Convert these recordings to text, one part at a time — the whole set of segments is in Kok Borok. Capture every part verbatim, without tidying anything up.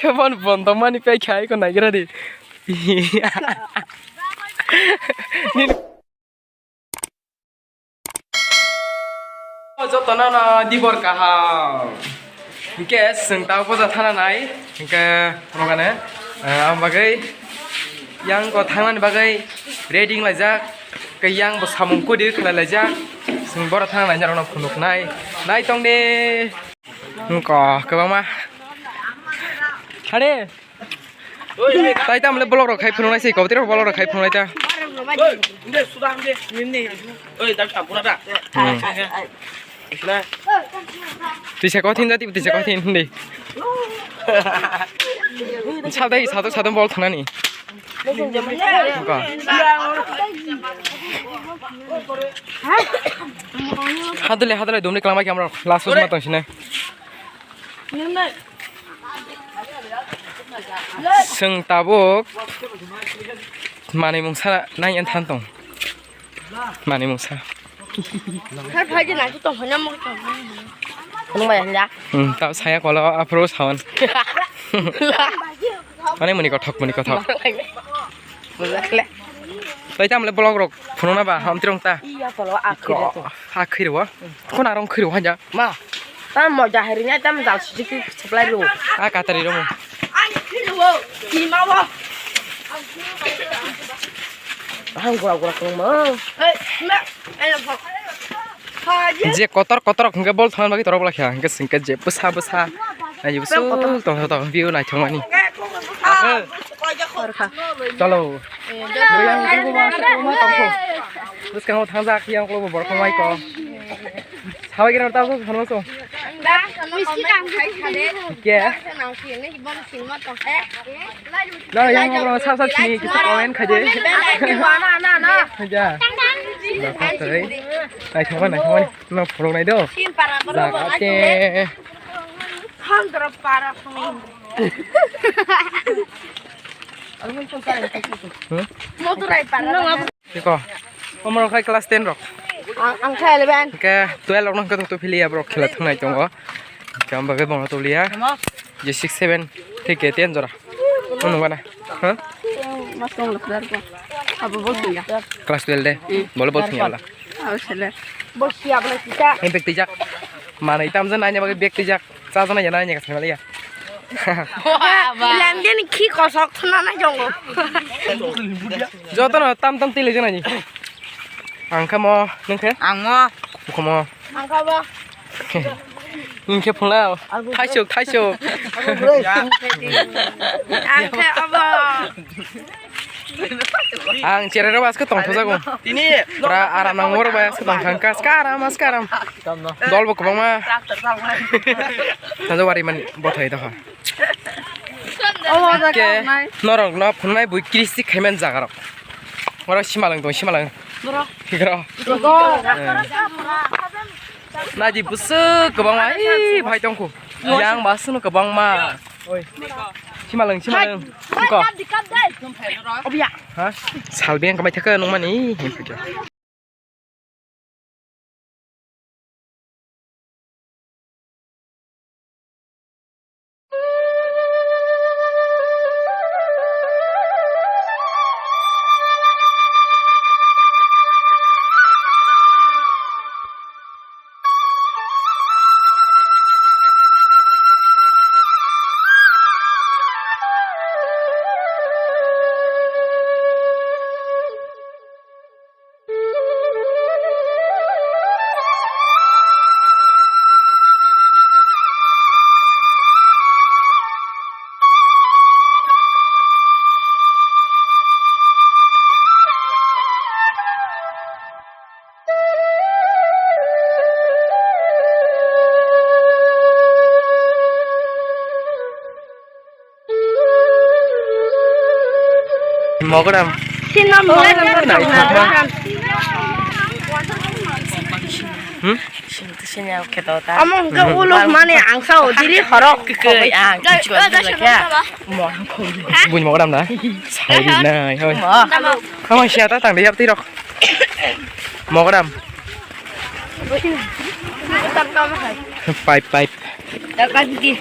Khe bon bon tongmani pekha iko naigra di. Nini jotono no dibor kaham. Hinkhe chwng tabuk boja thana nai. Hinkhe phunukgane, eh, ang bagwi yang ko thangnani bagwi ready wnglaijak. Khe yang bo samung kodi khlai laijak. Chwng boro thana nai norokno phunuknai. Nai tongdi. Wngkha kwbangma. Hade. Tai tam le vlog rok khai phunuknai se, kobotri rok vlog rok khai phunuknai ta. Hmm. Tisa kothin jati, tisa kothin hindi. Sadai, sadok, sadok bol thanani. Wngkha. Hadale, hadale, dumri klangbai khe amrok last ma tong sinai. Chwng tabuk manwi mungsa nai than tong. Manwi mungsa. Hai phai di nang tong hanya mo tong. Nung bai hanya. Hmm, ta saya kolo aphuru sawan. Mane muni kothok, muni kothok. Bujak le. Tai tam le vlog rok phunukna ba hamtirong ta. Iya, tolo akhir Ko, itu. Akhir wa. Ko narong khir wa ja. Ma. Tam mo jahiri nya tam jal sijiki supply ro. A katari ro mo. Ai khir wo. Ki ma wo. Hang gura gura kong mo. Hey, ma. Ai lo. Je kotor kotor hwnkhe bol thangna bagwi torok bwlakha, hwnkhe singkhe je bwsa bwsa. Ai bwsa tong tong view naithokmani. Chalo. Yang kubo ma ma tongkho. Bwskango thangjak yang kubo borok maiko. Sabai gina ta phano so. Ke? Na yang kubo sa sa sini kita komen khaje. Na na na. Ja. Naithokma naithokmani. No phunuknai do. Jaga te. Handra para phunuk. Hmm? Motorai para. Iko. Omorok khai class ten rok. Ang, ang khai eleven. Ke twelve rok nang khe to philiya borok khela thangnai tongo. Khe ang bagwi bono toliya. Je six seven theke ten jora. Ono gana. Ha? Mas kong lo khlar ko. Abo bol thangya. Class twelve de. Hmm. Bol bol thangya la. Abo sele. Bol siya bol sisa. He bek tijak. Mana itam jan nanya bagwi bek tijak. Cha jana yana nanya kasma liya. Lamden khi kosok thana na jongo. Jotono tam tam tile jana ni. Ang kha mo, nung khe? Ang mo. Kha mo. Ang kha ba. Nung khe phunglao. Thaisuk, thaisuk. Ang khe abo. Ang cherai rok aske tong thojago. Tini. Pura aram nang moro bai aske tong thang kas karam as karam. Dol bo kwbangma. Thajo wari man bothai doha. Omo da Ke kanai. Norok no phunai bui kristi khaiman jaga rok. Oro simalang tong simalang. Norok. Hikro. Norok. Eh. Naidi busuk kwbangma. Ih, bhai tongkhu. Yang basunu kwbangma. Oi. Simalang simalang. Hai, ko. Kap di kap dai. Obiya. Ha? Salbeng kamai thaka nungmani. Mogram. Sino mogram. Naithokma. Hmm? Sino to sino kheto ta. Amo hwnkhe ulo mani angsa o diri horok. Kikoi ang kichiko kya. Mo. Buini mogram na. Sai di nai hoi. Mo. Kama sia ta tang de yap tirok. Mogram. Pipe pipe.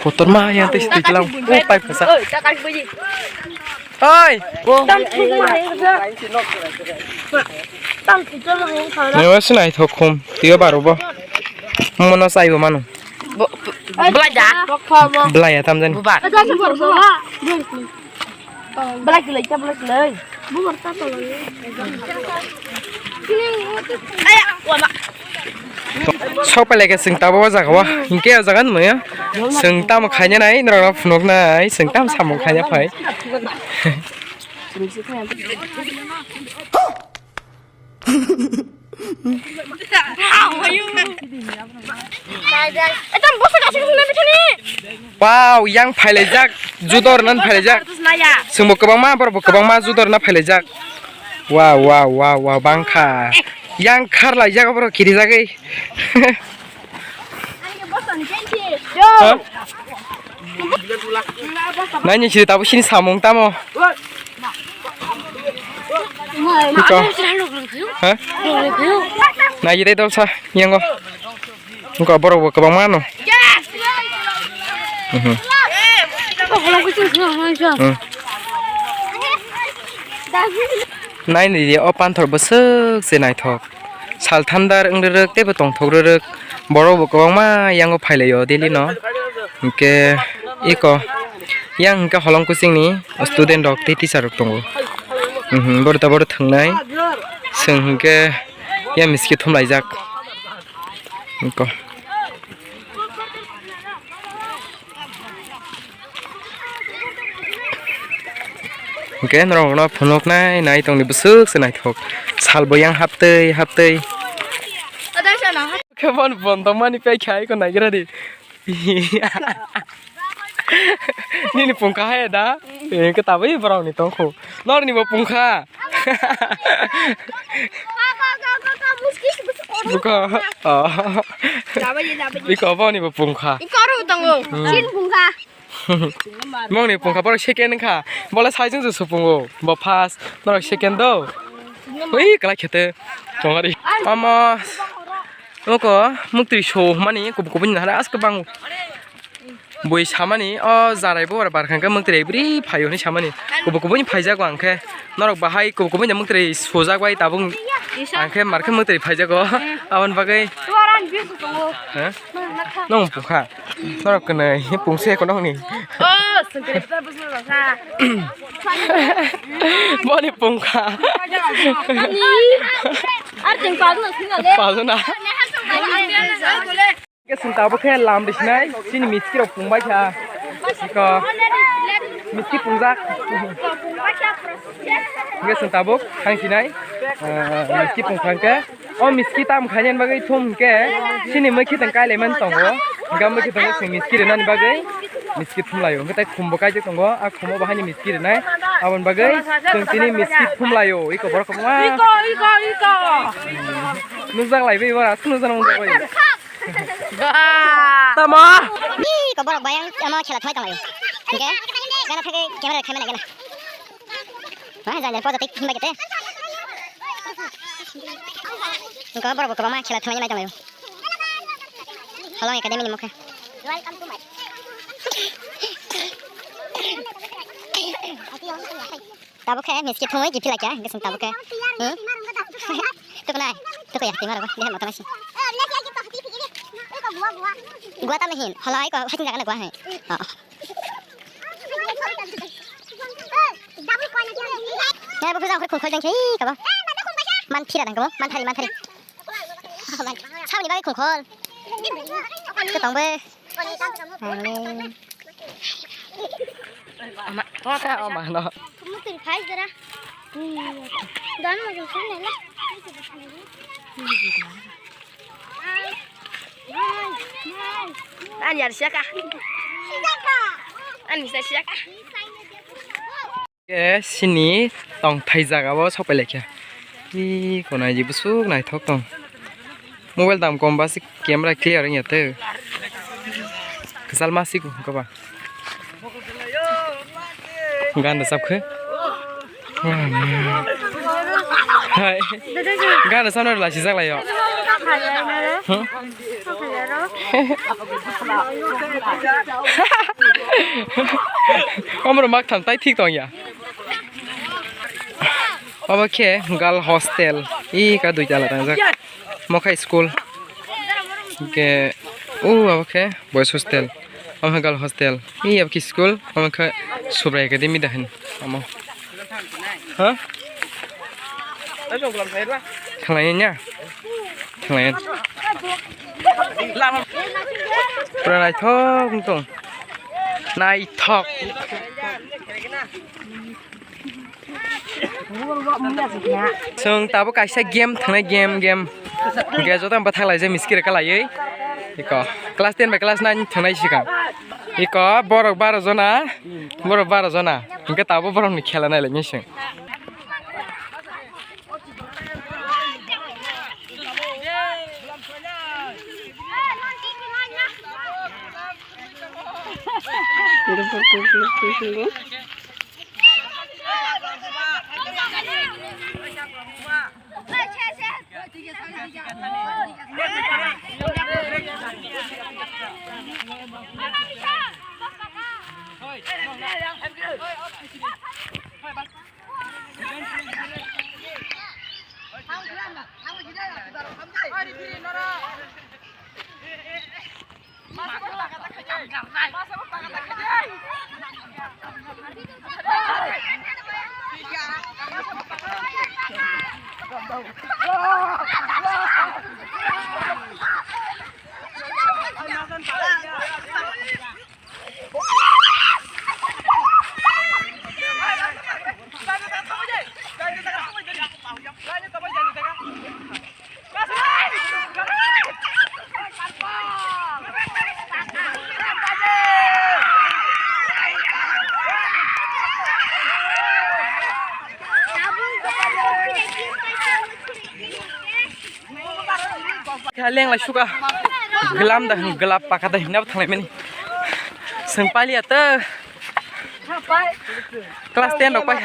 Kotorma yang tei twi tlang. O pipe kasa. Oi. Naiwa se naithok khum. Twiyo barobo. Mono chaibo mano. Belai da. Belai ya tamjani. Bubar. Belai kwlai kha, belai kwlai. Sok pai lai khe chwng tabuk o jaga o. Hinkhe o jaga ni maya chwng tamo khaina nai, norok no phunuk nai, chwng tamo samung khaina phai. Wow, yang phailaijak, judor nan phailaijak. Chwngbo kwbangma, borokbo kwbangma judor na phailaijak. Wow, wow, wow, wow, bangkha. Yang kharlaijak borok kirijagwi. Naini siri tabuk sini samung tamo. Iko. Ha? Nai tei dolsa yango. Iko borok bo kwbangma no. Mhm. Hmm. Naini di o panthor bwswk se naithok. Sal thandar wng rwrwk teibo tongthok rwrwk. Borok bo kwbangma yango phailaio daily no. Hinkhe iko yang hinkhe holong kuchingni student rok tei teacher rok tongo. Mhm, borok ta borok thwngnai. Chwng hinkhe yang miski thumlaijak. Iko. Hwnkhe norok no phunuknai nai tongdi bwswk se naithok. Salbo yang haptwi haptwi. Khe bono bontong mani pai khai ko naigra di. Nini pungkha hai da? Hwnkhe tabwi borok ni tongkho. Norni bo pungkha. Buko. Oh. Iko boni bo pungkha. Iko aro tongo. Hmm. Sin pungkha. Mongni pungkha borok second wngkha. Bola sai jung su pungo. Bo first, norok second do. Ui kala khete. Tongari. Ama. Oko muktri so mani kubu kubu ni hara aske bang. Bui samani o jarai bo bar kha khe muktri bri phaio hinwi samani. Kubu kubu ni phaijago ang khe. Norok bahai kubu kubu ni muktri sojak bai tabuk. Ang khe mar khe muktri phaijago. Aboni bagwi. Tuaran view tongo. He? Nong pungkha. Norok kwnwi pungse ko nongni. Oh, sengkre ta bwswk rok kha. Boni pungkha. Ar teng pajuna sinale. Pajuna. Ke sung tabuk khe lam risinai, chini miski rok pungbai kha. Iko miski pungjak. Hingke chwng tabuk thang sinai, eh, miski pungkha hingke. O miski tam khainani bagwi thum hingke, chini mwkhitwng kailaimani tongo. Hingke mwkhitwng chwng miski rinani bagwi miski thumlaio. Hingke tei khumbo kaijak tongo, a khumo bahaini miski rinai. Aboni bagwi chwng tini miski thumlaio. Iko borok kwbangma. Iko, iko, iko. Nukjak laibai, ebo aswk nukjak nukjak bai. Tamo? Ih, kok borok bayang ama khela thumai tonglaio. Hingke gana thangke camera khaimani gana. Wah, jangan podo tik himba kete. Kok borok kok ma khela thumai mai tonglaio. Holong Academy ni mokhe. Welcome to my. Tabuk khe miski thumui giphi laikya, hingke chwng tabuk khe. Hmm? Tukunai, tukuya, tima rogo, dehe motoma si. Gua tamo hin, holai ko, hajing jaga na gua hai. Oh. Ya, bu kuzang khur khul khul jang khe, kabo. Man phira dang kabo, man thari, man thari. Sabni bai khul khul. Kutong be. Ama, to ta ama no. Mukti phai jara. Dan mo jong sene la. Ani ar siaka. Ani sa siaka. Ke sini tongthai jaga o sok pai laikha. Ih, konai ji busuk naithok tong. Mobile dam kom ba se camera clear wngya tei. Kwchal ma siko koba. Gan rwchap khe. Hai. Gan rwchapna lachi jak laio. Omro mak tham tai thik tong ya. Obo khe girl hostel. I ka dui tala tangjak. Mokha school. Ke u obo khe boys hostel. Omo khe girl hostel. I obo khe school. Omo khe Subrai Academy da hin. Omo. Ha? Khlaiya nya? Khlaiya. Pura naithok wng tong. Naithok. Chwng tabuk kaisa game thangnai, game, game. Hwnkhe joto ang bwthak laijak miskiri kalaiwi. Iko class ten bai class nine thangnai swkang. Iko borok baro jona, borok baro jona. Hwnkhe tabuk borokni khela nailaimani chwng. Kha leng lai suka. Glam da hin glap paka da hinna thanglai mani. Seng pali ata. Class ten rok pai.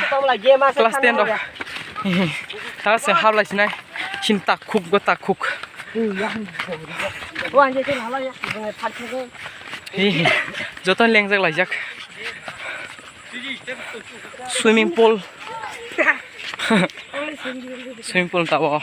Class ten rok. Ta se hap lai sinai. Chin takhuk go takhuk. Hi, hi. Joto lengjak laijak. Swimming pool. Swimming pool tabo.